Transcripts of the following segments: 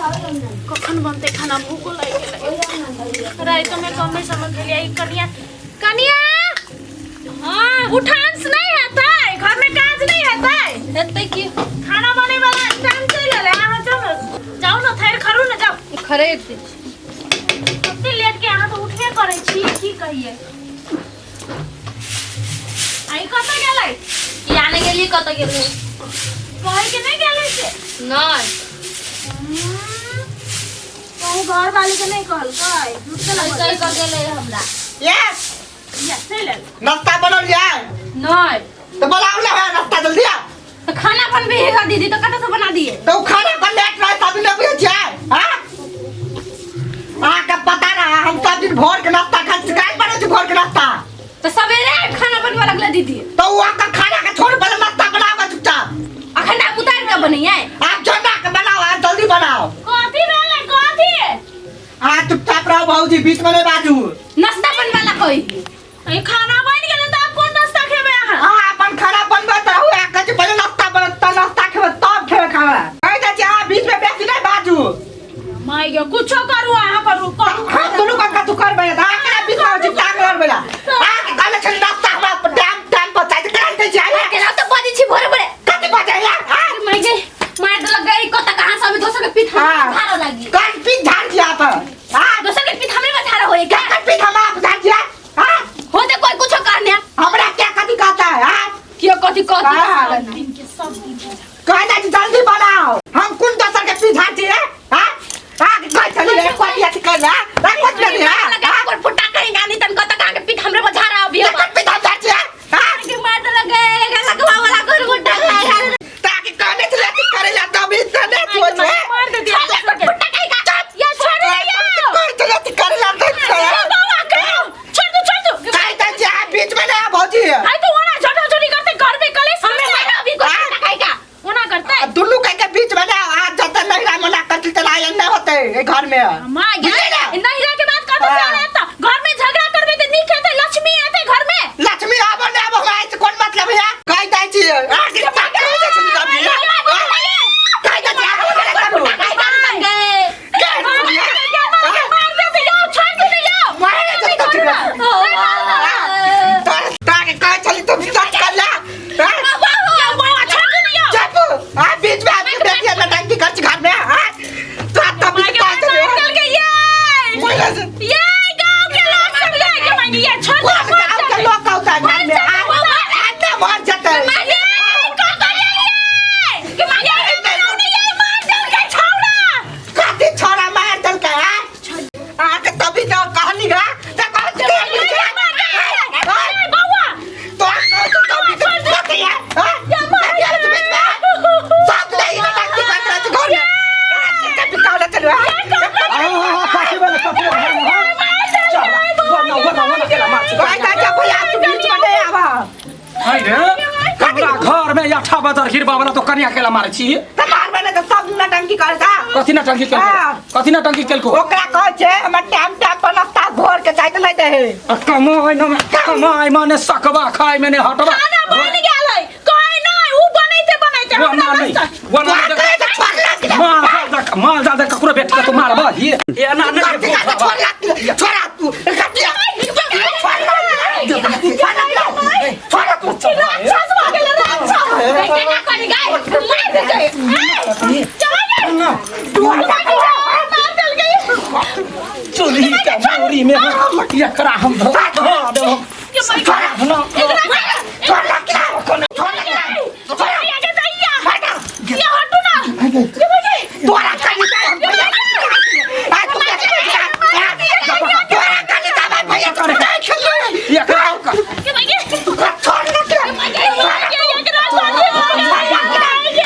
कखन बनतै खाना? भूखो लागि गेलै। रातिमे कमे समय खेलियै। ई कनिया, कनिया! हाँ, उठांस नहीं हेतै? घरमे काज नहीं हेतै? हेतै की। खाना बने वाला टाइम चलि एलै। अहाँ जाउ ने, जाउ ने, थैर खरू ने, जाउ। खरीद दै छी। कते लेट के अहाँ तऽ उठबे करै छी, की कहियै। आई कतऽ गेलै? किया नहि गेलियै, कतऽ गेलियै? कहै के नहि गेलै से? नहि। कहूँ घर वाली के नहीं कहलकै? झूठ के कहि कहि कऽ गेलै हमरा। यस। यस, चलि एल। नाश्ता बनल जाय? नहि। तो बनाओ ना है नाश्ता, जल्दी आ। तऽ खाना बनबे हेगा दीदी, तऽ कतऽ से बना दिए? तो खाना पर लेट रहे तभी ना बुझे जाए। हां, अहाँके पता रहा, हम सब दिन भोर के नाश्ता खाइ छी। काहे बनै छै भोर के नाश्ता? तऽ सवेरे खाना बनबऽ लगलै दीदी। तो उ अहाँके खाना के छोड़, पहले नाश्ता बनाओ चुपचाप। अखन आब उतारि कऽ बनैयै? आप जमा के बनाओ, आप जल्दी बनाओ। कथी भेलै, कथी? अहाँ चुपचाप रहो भौजी, बीच में नहीं बाजू। नाश्ता बनबऽ ला कही। ई खाना बनि गेलै तऽ आब कोन नाश्ता खेबै अहाँ? अहाँ अपन खाना बनबैत रहू, अहाँ कहै छी पहिले नाश्ता बनत तऽ नाश्ता खेबै तब खेबै खाना। कहै जाइ छी अहाँ बीच में बेसी नहीं बाजू। माय गे, कुछो करू अहाँ, करू करू। हम दुनू का कथू करबै तऽ अहाँ केना बीच में चिपटा के लड़बै ला? अहाँ कहले छली नाश्ता हमरा टाइम टाइम पर चाही, केना दै छी अहाँ? केना तऽ बजै छी भोरे भोरे? कथी बजै ला? हाँ? माय गे, मार देलक गई। कतऽ कहाँ सब दोसर के पीठ हाँ। झाड़ लागी। कौन पीठ झाड़ दिया आप? हाँ? दोसर के पीठ हमरे में झाड़ होए क्या? क्या पीठ हम आप झाड़ दिया? हाँ? होते कोई कुछो कहने। हमरा क्या कथी कहता है? हाँ? कियो कथी कहती? हाँ। दिन के सब दिन के कहना कि जल्दी बनाओ, हम कुन दोसर के पीठ झाड़ दिए? हाँ हाँ, कह चली रे, कथी अथी कर ला हाँ, कथी कर हाँ लगा कोई फुटा कहीं गानी तन कतऽ कहाँ के पीठ हमरे में झाड़ अभी। क्या पीठ हम झाड़ दिया? हाँ? के मार देलक गए लगवा वाला घर फुटा खाए। ताकि कहने चले अथी करे ला तब इतना नहीं सोच है। मार दे दिया दोसर के। फुटा कहीं का या छोड़ दे या। कह चले अथी करे ला तब बाबा कहो, छोड़ दो, छोड़ दो। कह दे जे बीच में ना भौजी। आई तो ओना झटा झटी करते, घर में कलेश हमरे करते। मारो अभी कोई फुटा कहीं का। ओना करते। आ दुनू कह के बीच में ना आ, जब तक नहीं मना करती चला नहीं होते ए घर में। मां गे। बुझले ना? नहिरा के बात कतऽ से हाँ। आनत? घर में झगड़ा करबे तऽ नीक हेतै? लक्ष्मी एतै घर में? लक्ष्मी आबो ने आबो, हमरा से कोन मतलब है? कह दै छी आ के बात कह दै छी अभी। कह दै छी आबो ने करू। गए। मार देते यौ, छोड़ देते यौ। मारे जब तक ताके कह चली तो विश्वास कर ला। हाँ? यौ बाबा, छोड़ दे यौ। चुप, आ बीच में आके बैठी है नटंकी कर घर में। हां, तो तब माय गे, कह चली मार देलकै ये। मोला से ये गांव के लोग सब ये के मांगी ये, छोड़ दे। कौन गांव के लोग का होता है घर में? आ आ मर जाते हैं। ये कतऽ ये के मांगी ये, मार देलकै छौड़ा। कथी छोरा मार देलकै? हां, आके तभी तो कहनी है त कह चली। बौआ। तो तो तभी तो बात है। हां, बीच में सब नहीं नटंकी कर रहे घर में तभी कहले चलो। कथी भेलै, कथी भेलै? वना वना वना केला मार छी। भाई का भैया, तू बीच में नहीं आवा। हाय रे, हमरा घर में अठा बजर गिरबा वाला तो कनिया केला मारे छी। त मारबे ने त सब नटंकी करता। कथी नटंकी केलको? हाँ। कथी नटंकी केलको? ओकरा कहै छै हमर टाइम टाइम पर नाश्ता भोर के चाही त नहीं दे। आ कमाइ न कमाइ माने सकबा खाइ में ने हटबा। खाना बनि गेलै, कहै नहि, उ बनैते बनैते वना हमरा नहीं नाश्ता। वना तोरा नहीं। कहै छै छोड़ ला। माल जादा, माल जादा ककरो बेट के तो मारबा ही एना नहीं। कथी कहै छै छोड़ ला, छोड़ा तू कथी, छोड़ ला, छोड़ ला, छोड़ तू। राक्षस भऽ गेलै, राक्षस। केना करी गए, मार देतै। चला गे। मार देलकै। चोरी के मोरी में एकरा हम धो धो देबो। के माय गे। ना। छोड़ ला, छोड़ ला। ये के दैया। ये हटू ना। के माय गे। तोरा कनी का हम भैया आ तू के तोरा कनी का भैया तोरा नहीं खेल। एकरा के माय गे। छोड़ ला। के माय गे, ये एकरा साथे मार गे।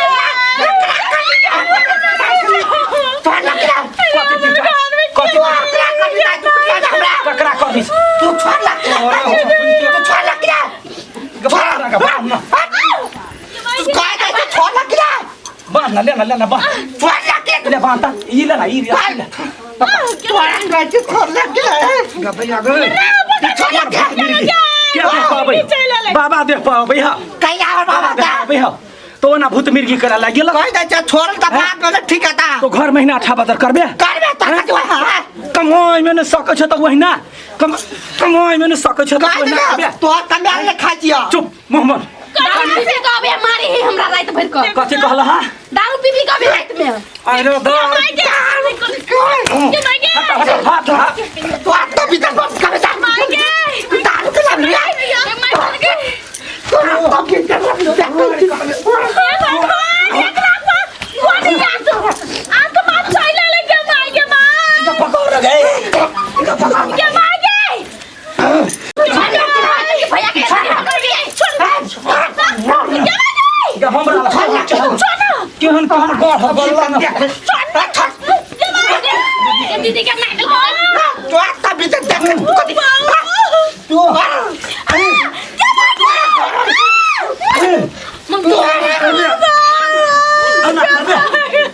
छोड़ ला। कथी पीटा, कथी? तोरा कनी का तू पिटला हमरा? ककरा कथी? तू छोड़ ला, तू छोड़ ला। बांध ना। तू कह दे तू छोड़ ला। बांध ना, लेना लेना बांध। छोड़ ला। ले बांध ता, ई ले ना, ई ले ले। तोरा कह के छोड़ ला। गबैया गए। तू छोड़ ला। क्या देख पाबै बाबा, देख पाबै हा? कहिया और बाबा देख का पाबै हा? तो ना भूत मिर्गी करा लागि गेल। कहि दै छै छोड़ त बात में ठीक है ता। तो घर महीना अठा बदर करबे। करबे त कथि हां। कमाइ में ने सकै छ त ओहिना कम कमाइ में ने सकै छ त कहि ओहिना दे करबे। तोहर कन्या ले खाइ छियो। चुप मोहम्मद। दारू पी पी के अबे मारी है हमरा रात भर के। कथी कहला हा? दारू पी पी के अबे रात में। अरे दारू माय गे के माय गे हट हट हट हट। तोहर त भीतर बस करे जा। माय गे दारू के लाभ लिया। के माय गे। तोहर त भीतर बस हे भगवान एकरा पर कोन आत्मा चैला ले के माय गे माय। पकड़ गए। के माय गे। भैया के हमरा केहन केहन गढ़ बल्ला न। दीदी के मार तोहर त भीतर देख कथि तोहर ना करबे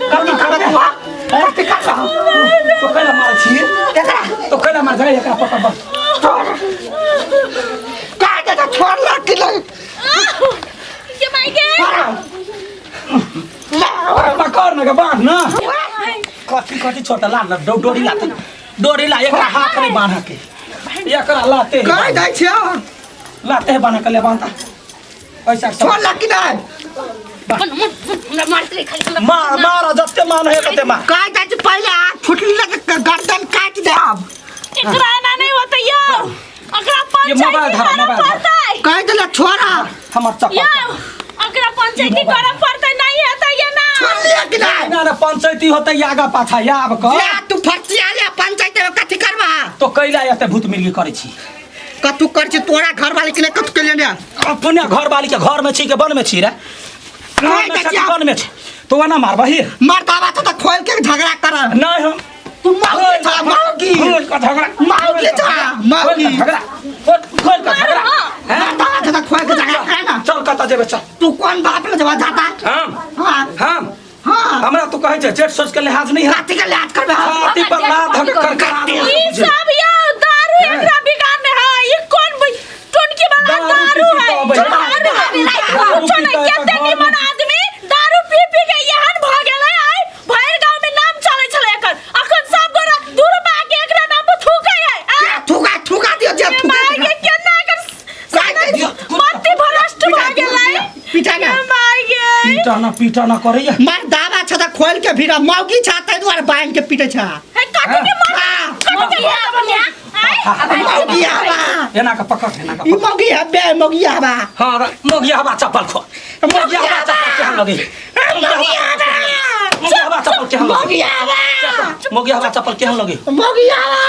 करना करबे कथि करबा तो कैला मारै छी? एकरा तो कैला मार जाय एकरा पकड़ बस। का दे त छोड़ ला कि नहीं। के माय गे। पकड़ न के बांध न। कथी कथी छोटा ला न डोरी ला डोरी ला एकरा हाथ नहीं बांध के एकरा लाते कहि दै छियो। लाते है बांध के ले बांधता ऐसा छोड़ ला कि नहीं। हमरा मारते खाली। मार मार जते मान है तते मार। कहि दै छी पहिले हाथ फुटली लगे गर्दन काटि दे अब। एकरा एना नहीं होतै यौ। एकरा ये मोबाइल पंचायती धरा, करऽ मोबाइल धरा। पड़तै। कहि देले छोड़ा। हमर चप्पल यौ एकरा पंचायती करऽ पड़तै नहीं हेतै ये ना। छोड़ लिया कि नहीं। ना ना पंचायती होतै आगा पाछा आब क या तू फर्ची आले पंचायत में कथि करबा? तो कैला एते भूत मिर्गी करै छी? कतू कर छी तोरा घर वाले के कतू के लेने? अपने घर वाली के घर में छी के वन में छी रे? कहि दै छी। वन में छी तो ओना मारबही? मर्दावा तो खोल के झगड़ा कर। नहीं हम तू माउगी छा माउगी। खोल के झगड़ा। माउगी छा माउगी। खोल के झगड़ा खोल के झगड़ा। मर्दावा तो खोल के झगड़ा कर ना। चल कतऽ जेबै चल। तू कोन बाप ले जबा जाता? हम हां हम हां हमरा तू कहै छै जेठ सोच के लिहाज नहीं है। कथि के लिहाज करबे? छाती पर लात धक कर कर ई सब यौ दारू एकरा बिगाड़ने है। ई कोन टोनकी वाला दारू दारू पी है? पी के दारू अबै है। है। पूछो ने दारू पी के केते घर में। निमन आदमी दारू पी पी के एहन भ गेलै आइ भरि गांव में नाम चलै छलै एकर। अखन सब गोरा दूर पा के एकरा नाम पर थूकै है। क्या थूका थूका दियो जे के थूका माय गे केना एकर कहि दै दियो। मति भ्रष्ट भ गेलै। पिटा ना। के माय गे। पीटा ना पीटा ना करैया। मर्दावा छ त खोल के भिड़ा मौगी छ तै दुआरे बांध के पीटे छ। हे कथि के मर हां कथि के मर आइ मौगी हवा। एना के पकड़ एना के ई पकड़। मौगी हबे मौगी हवा। हां मोगिया हवा चप्पल खो। मोगिया हवा चप्पल केहन लगे? मौगी हवा। मोगिया हवा चप्पल केहन लगे? मौगी हवा। मोगिया हवा चप्पल केहन लगे? मौगी हवा।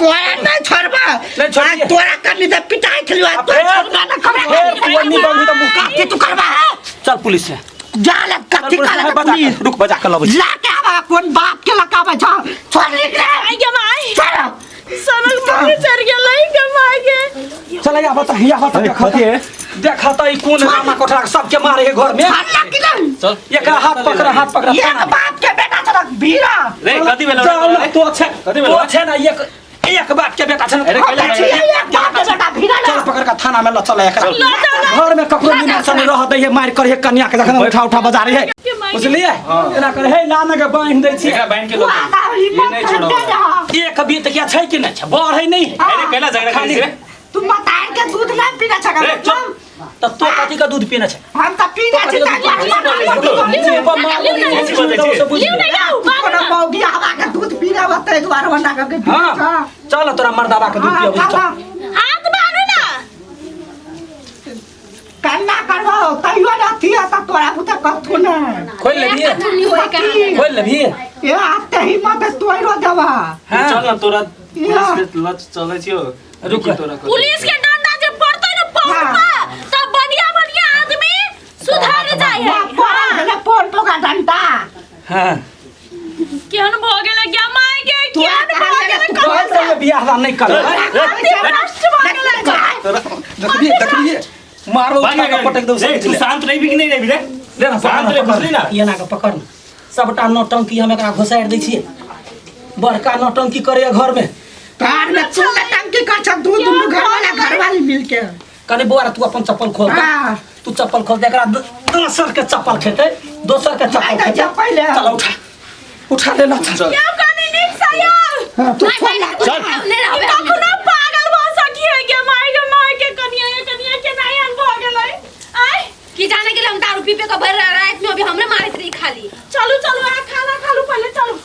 तोरा नहीं छोड़बा। नहीं छोड़िए। आज तोरा करनी त पिटाई खेलवा अब तो फेर- छोड़बा ना करबा। फेर तू ओन्नी बंधी त मुँह कथि तू करबा? चल पुलिस से। जा ले कथि चल पुलिस काला से, बजा पुलिस। के, रुक बजा के लबै छी। ला के आवा कोन बाप के लकाबे छ? छोड़ ले रे। आइ गे my. छोड़। सनक मुँह चढ़ गेलै के my गे। चल या बता या बता अरे, देखा कथी है? देखा त ई कोन रामा कोठरा के सबके मारे है घर में। छोड़ ला कि नहीं? चल एकरा हाथ पकड़ हाथ पकड़। एक बाप के बेटा छ भीड़ा। रे कथी भेलौ चल रे? तो छै कथी भेलौ? तो छै ना एक एक बाप के बेटा छै ना। अरे, कैला छी एक बाप के बेटा भीड़ा चल ना। पकड़ के थाना में ल चल एकरा। ल चल। घर में ककरो निमन से नहीं रह दै है मार कर है कन्या के जखन उठा उठा बजा रही है। बुझलिए? एना करे हे लान के बांध दै छी। एकरा बांध के लऽ तू जाओ। आता ये हिम्मत नहीं कर छोड़ो। दे रहा। एक बीत के छै कि नहीं छै बढ़ै नहीं। अरे कैला झगड़ा करै छी रे? तू मतार के दूध नहीं पीने छ रे, चुप। त तो कथी के दूध पीने छै? हम त पीने छी तै लिउ न यौ बाप कोनो मौगी हवा के दूध पीने बतै दुआरे बना के पीने हां छ। चल तोरा मर्दाबा के दूध हाँ, पियबै चल। हाथ बान्हू ना। कन्ना करबो तैयो न थी त तोरा पुता कथु न खोल लेबी खोल लेबी। ए आते हिम्मत तोइरो देबा। हां चल न तोरा या। पुलिस के लच चलै छियो। रुक। देखी तोरा कथी। पुलिस के डंडा जे पड़तै न पाँव पर त बढ़िया बढ़िया आदमी सुधर जाय है। पोरा भेले पोन पोका डंडा। हां केहन भ गेलै गे my गे तोरा केहन भ कहलियै गेलै तू कथि तोहर संगे बियाह दान नहीं करबै। भ्रष्ट भ गेलै। देखबी देखबी मारबो बांध उठा के पटक दौ। रे, तू शांत रहिबी कि नहीं रहिबी रे? ले ना शांत रह, बुझली ना? एना के पकड़ ना। सबटा नौटंकी हम एकरा घुसारि दै छियै। बड़का नौटंकी करैया घर में। घर में चूल्हा टंकी कर छ दू दुनू घर वाला घरवाली मिलके। कने बौआ रे, तू अपन चप्पल खोल। हाँ। तू तू चप्पल खोल दे, एकरा दोसर के चप्पल खेतै, दोसर के चप्पल नहीं, खेतै। पहिले। चल उठा, उठा ले ना। चल। क्यों कनी नीक से यार? हाँ, तू छोड़ ना। चल। नहीं रहबे हम। कखनो पागल भऽ सकी है के माय के माय के कनिया के कनिया के नहीं आन भऽ गेलै आय। की जाने के लिए हम दारू पीपे के भर रात में अभी हमरे मारैत रही खाली। चलू चलू, अहाँ खाना खा लू पहिले, चलू।